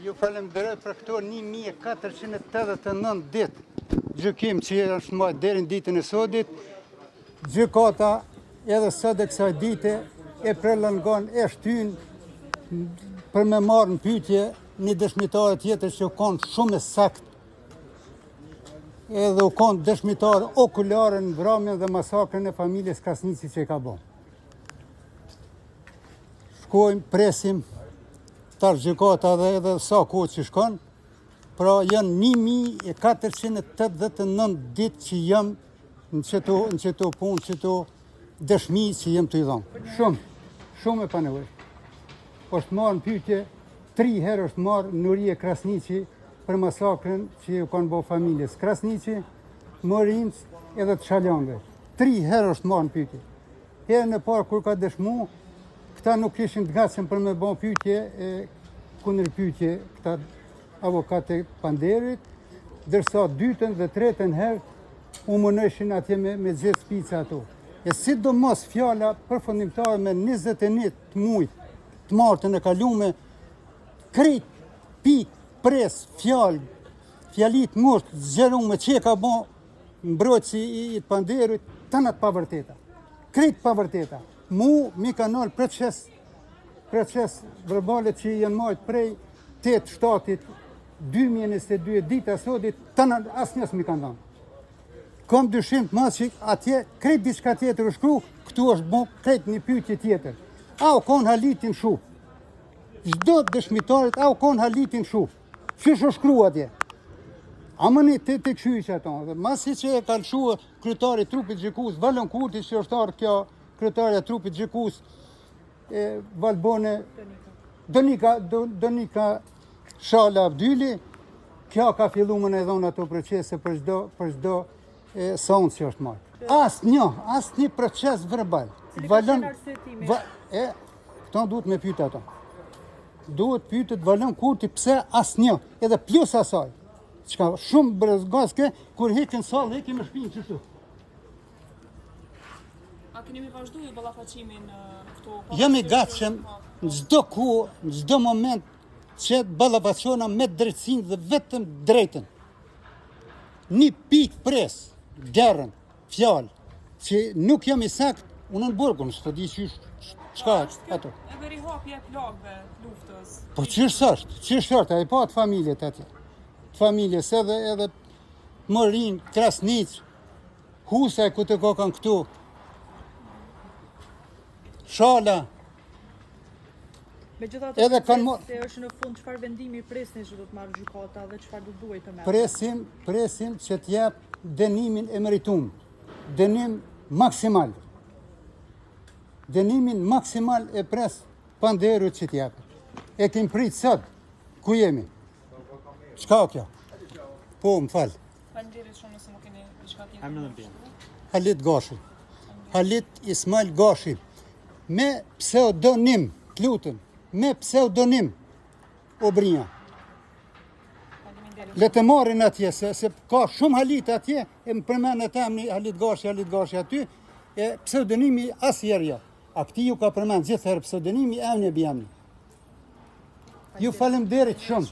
Ju falemderoj për këto 1489 ditë gjykim që është mbajt deri në ditën e sodit. Gjykata edhe sot e kësaj dite e prolongon e shtyn për me marrë në pyetje një dëshmitare tjetër që u konë shumë e sakt edhe u konë dëshmitare okulare në vramjen dhe masakrën e familjes Krasniqi që e ka bo. Shkojmë, presim, tash gjykata dhe edhe sa kohë që shkon, pra janë 1489 ditë që jam në qëto, në qëto punë, qëto dëshmi që jam tu i dhonë. Shumë, shumë e panevojshme. Është marrë në pyetje, tri herë është marrë Nurije Krasniqi për masakrën që ju kanë bo familjes Krasniqi, Morinc edhe të Shaljanve. Tri herë është marrë në pyetje. Herën e parë kur ka dëshmu, këta nuk ishin të gatshëm për me bo pyetje e kundërpyetje këta avokatë e pandehurit, ndërsa dytën dhe tretën herë u munojshin atje me, me gjithë spica ato. E sidomos fjala përfundimtare me 21 të mujt, të martën e kalume, krejt, pik, pres, fjalë, fjali të ngusht, zgjerume, që e ka bo mbrojtësi i, i të pandehurit, tana të pavërteta. Krejt të pavërteta. Mu, mi ka nalë proces, procesverbalet që janë majtë prej 8 shtatit 2022 dita sodit, tana asnjë s'mi kanë dhënë. Kom dyshim të madh që atje krejt diçka tjetër u shkru, këtu është bo krejt një pyetje tjetër. A u kon Haliti në Shupë? Çdo dëshmitarit a u kon Haliti në Shupë? Qysh u shkru atje? A më një të të këshy që ato, dhe masi që e ka lëshu kryetari trupit gjykues, Valon Kurti që është ardhë kjo kryetarja trupit gjykues, e Valbone, Donika, Donika Shala Avdyli, kjo ka fillu me na dhonë ato procese për çdo, për çdo seancë që është marrë. Asnjë, asnjë proces verbal. Valon, va, e, këto duhet me pyet ato. Duhet pytet Valon Kurti pse asnjë, edhe plus asaj. Çka shumë brezgaske, kur hikin sallë, hikin me shpinë qështu. A keni me vazhdu ju ballafaqimin këto? Jam i gatshëm në çdo kohë, në çdo moment që të ballafaqohna me drejtësinë dhe vetëm drejtën. Një pikë pres, gerrën, fjalë, që nuk jam i sakt, unë në burg, unë s'po di qysh, çka është ato. Edhe rihapje e plagëve të luftës. Po qysh s'është, qysh është, a i patë familjet atje. Të familjes edhe, edhe Morin, Krasniq, Husa e ku të kokan këtu, Shala, Megjithatë, edhe kanë marrë se është në fund çfarë vendimi presni që do të marrë gjykata dhe çfarë do duhej të merrte? Presim, presim që të jap dënimin e meritum. Dënim maksimal. Dënimin maksimal e pres pandehurit që të japë. E kim prit sot. Ku jemi? Çka o kjo? Po, më fal. Faleminderit shumë nëse nuk keni diçka tjetër. Halit Gashi. Halit Ismail Gashi. Me pseudonim, të lutem, me pseudonim, Obrinja. Le të marrin atje, se, se ka shumë Halit atje, e më përmendet emni Halit Gashi, Halit Gashi aty, e pseudonimi asnjëherë jo. A këtij ju ka përmend gjithëherë pseudonimi, emni e mbiemni. Ju faleminderit shumë.